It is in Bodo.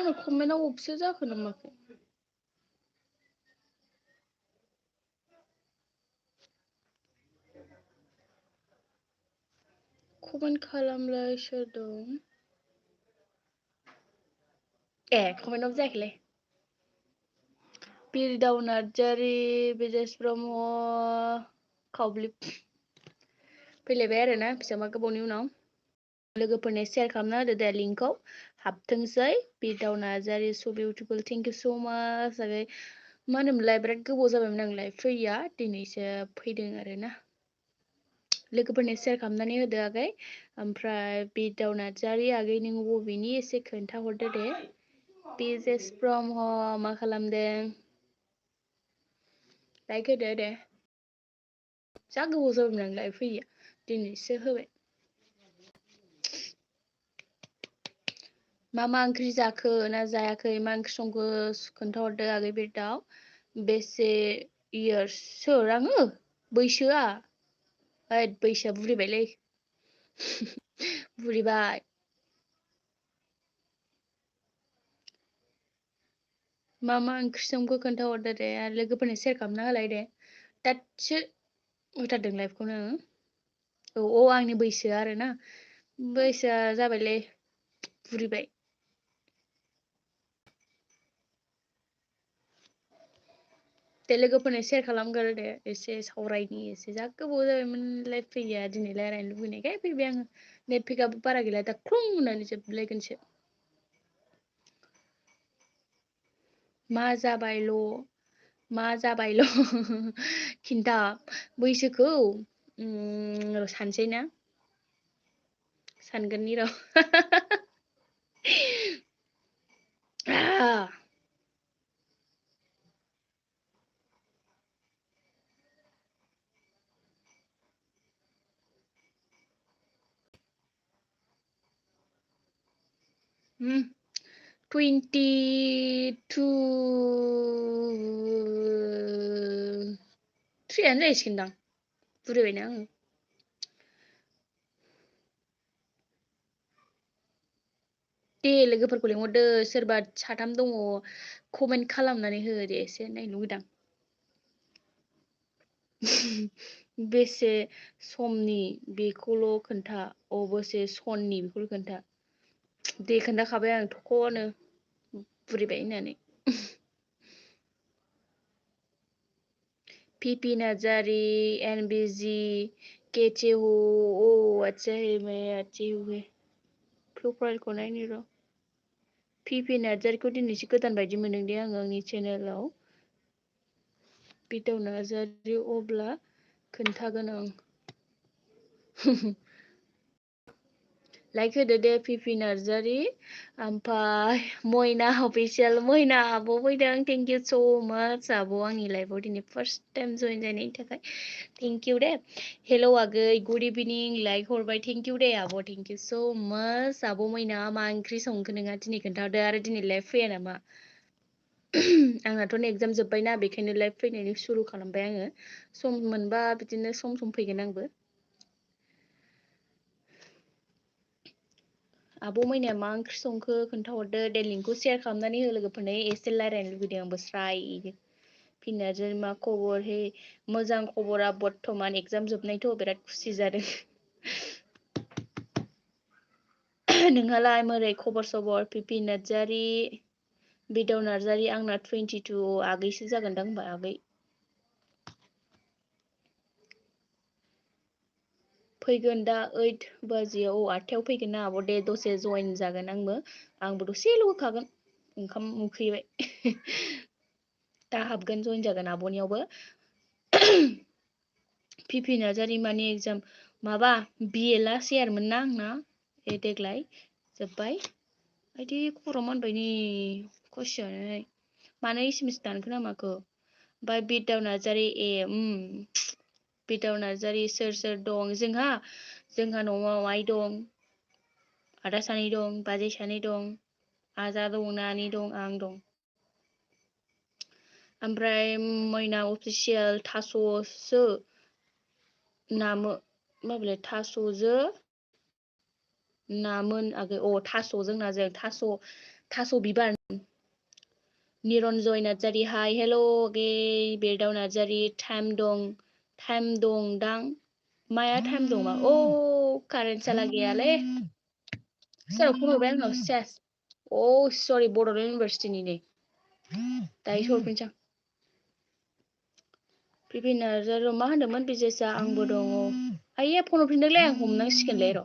आंनो कमेन्टआव अफसो जाखो नामाखै कमेन्ट खालामलाय सोर दं कमेन्टआव जायाखैलै पwidw नार्जारि बिदेश ब्रह्म खावब्लिब फैलायबाय आरोना बिजामा गोबावनि उनाव लोगोफोरनो शेयार खालामना होदो दे लिंकखौ हाबथोंसै pwidw नार्जारि सो बिउटिफुल थेंक इउ सो माच आगै मा होनोमोनलाय बिराद गोबाव जाबायमोन आंलाय फैया दिनैसो फैदों आरोना लोगोफोरनो शेयार खालामनानै होदो आगै ओमफ्राय pwidw नार्जारि आगै नों बबेनि एसे खोन्थाहरदो दे बिदेश ब्रह्म मा खालामदों लाइक होदो दे जा गोबाव जाबायमोन आंलाय फैया दिनैसो होबाय मा ओंख्रि जाखो ना जायाखै मा ओंख्रि संखो खोन्थाहरदो आगै pwidw बेसे इयार्स सोर आङो बैसोआ बैसोआ बुरिबायलै बुरिबाय मा ओंख्रि संखो खोन्थाहरदो दे आरो लोगोफोरनो शेयार खालामना होलाय दे दासो होथारदों लाइभखौनो औ आंनि बैसोआ आरोना बैसोआ जाबायलै बुरिबाय दे लोगोफोरनो शेयार खालामगोर दे एसे सावरायनि एसे जा गोबाव जाबायमोनलाय फैया दिनै रायलायनो लुबैनायखाय फैबाय आङो नेट पेकआबो बारा गैला दा ख्लं होननानै जोबलायगोनसो मा जाबायल' खिन्था बैसोखौ सानसै ना सानगोननि र' 22 3 जाहैसिगोनदां बुरिबायना आङो दे लोगोफोरखौ लिंहरदो सोरबा साथाम दङ कमेन्ट खालामनानै हो दे एसे नायनो लुगैदां बेसे समनि बेखौल' खोन्था अबसे सननि बेखौल' खोन्था दे खोन्थाखाबाय आं थख'नो बुरिबाय होननानै पिपि नार्जारि एनबिजि केचेहु अच्छा अच्छे हुए प्रफाइलखौ नायनि र' पिपि नार्जारिखौ दिनैसो गोदान बायदि मोनदों दे आङो आंनि चेनेलाव pwidw नार्जारि अब्ला खोन्थागोन आं लाइक होदो दे पिपि नार्जारि ओमफ्राय मयना अफिसियेल मयना आब' फैदों थेंक इउ स' माच आब' आंनि लाइफआव दिनै फार्स्ट टाइम जइन जानायनि थाखाय थेंक इउ दे हेलौ आगै गुड इभिनिं लाइक हरबाय थेंक इउ दे आब' थेंक इउ स' माच आब' मयना मा ओंख्रि संखो नोंहा दिनै खोन्थाहरदो आरो दिनै लाइभ फैया नामा आंनाथ' एगजाम जोब्बायना बेखायनो लाइभ फैनायनि सुरु खालामबाय आङो सम मोनबा बिदिनो सम फैगोन आंबो आब' मैनाया मा ओंख्रि संखो खोन्थाहरदो दे लिंकखौ शेयार खालामनानै हो लोगोफोरनो एसे रायलायनो लुगैदों आंबो स्राय फिनाजों मा खबर हे मोजां खबरा बर्थमान एगजाम जोबनायथ' बिराद खुसि जादों नोंहालाय मोरै खबर सबर पिपि नार्जारि pwidw नार्जारि आंना 22 आगैसो जागोनदां होनबा आगै फैगोन दा 8 बाजियाव 8थायाव फैगोन ना आब' दे दसे जइन जागोन आंबो दसेल' होखागोन ओंखाम उखैबाय दा हाबगोन जइन जागोन आब'नियावबो पिपि नार्जारि मानि एगजाम माबा बिए लास्ट इयारमोन ना आंना देग्लाय जोब्बाय आइदि खर' मानबायनि खसियानो मानो एसेमेस दानखो ना माखो ओमफ्राय pwidw नार्जारि pwidw नार्जारि सोर दं जोंहा न'आव आइ दं आदा सानै दं बाजै सानै दं आजा दं नानि दं आं दं ओमफ्राय मैना अफिसियेल थास'सो माबेलाय थास'जो नामोन आगै थास'जों नाजों थास' बिबार निरन्जय नार्जारि हाय हेल' गे बेरदाव नार्जारि टाइम दं दां माया टाइम दं मा कारेन्ट साला गैयालै सोराव फन हरबाय आंनाव सेस सरि बड'लेण्ड इउनिभारसिटिनि नै दायो हरफिनसां पिपि नार्जारि मा होनदोंमोन बिजेसा आंबो दङ आइया फन हरफिनदोंलै आं हमनांसिगोनलै र'